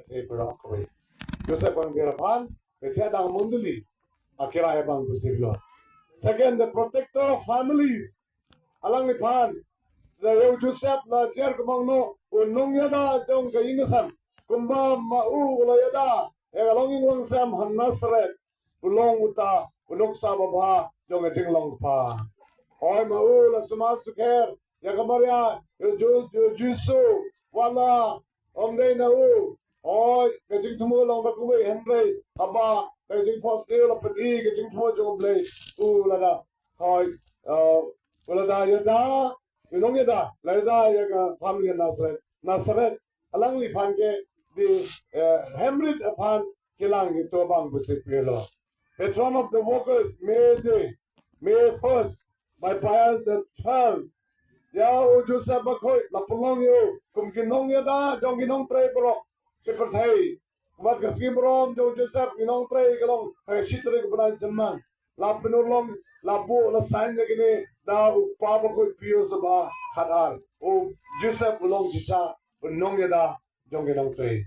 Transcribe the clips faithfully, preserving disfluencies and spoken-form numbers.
Te pyrshah kawei. Joseph bang jera phan, te te dang mondoli. Akira e bang busik lo. Second, the protector of families. Alangli phan, la ïa u Joseph la jer kumno, u nongïada jong ka ïing ka sem. Kumba ma u la ïada, ïa ka longïing longsem ha Nazareth. U long uta, u nuksa babha, jong ka jinglong kpa. Hoi ma u la sumar sukher, ïa ka Maria, ïa u Ju-, ïa u Jisu, wat la ym dei na u. Hoi, ka jingthmu long da kawei hynrei, haba, ka jingphohsniew la pyni, ka jingthmu jong u Blei, u la da. Hoi, eh, u la da ïada, u nongïada, la ïada ïa ka family Nazareth. Nazareth, alangli phan ki, di, eh, Hemrit phan ki lang ki to bang busik phi lo. Patron of the workers, May Day, May first, by Pius the twelfth. Ïa u Joseph Bakhuid, la pynlong ïa u, kum ki nongïada, jong ki nongtrei baroh, shi pyrthei. Bad ka sngi burom jong u Joseph, ki nongtrei ka long, ha shi tarik bnai Jymmang. La pynurlong, la buh, la sign ïa kine, da u Kpa Bakhuid Pius ba khatar. U Joseph u long shisha, u nongïada, jong ki nongtrei.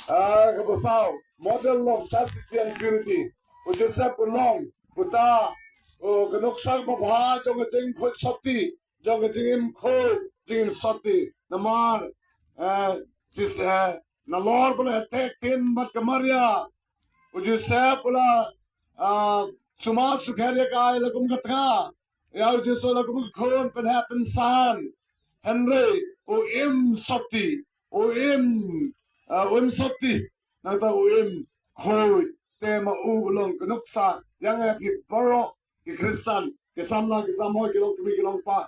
Ah, kaba saw, model of chastity and purity. U Joseph u long, uta, u ka nuksa babha, jong ka jingkhuid sotti, jong ka jingim khuid, jingim sotti. Namar, eh, sis, eh, nalor ba la ïatek ktien bad ka Maria. U Joseph u la, ah, sumar sukher ïa ka, la kum ka tnga. Ïa u Jisu la kum ka khun pynheh pynsan. Hynrei, u im sotti, u im, ah, u im sotti. Nangta u im khuid, te ma u u long ka nuksa, ïa ngi phi baroh, ki Khristan, ki samla, ki samhoi, ki longkmie, ki longkpa,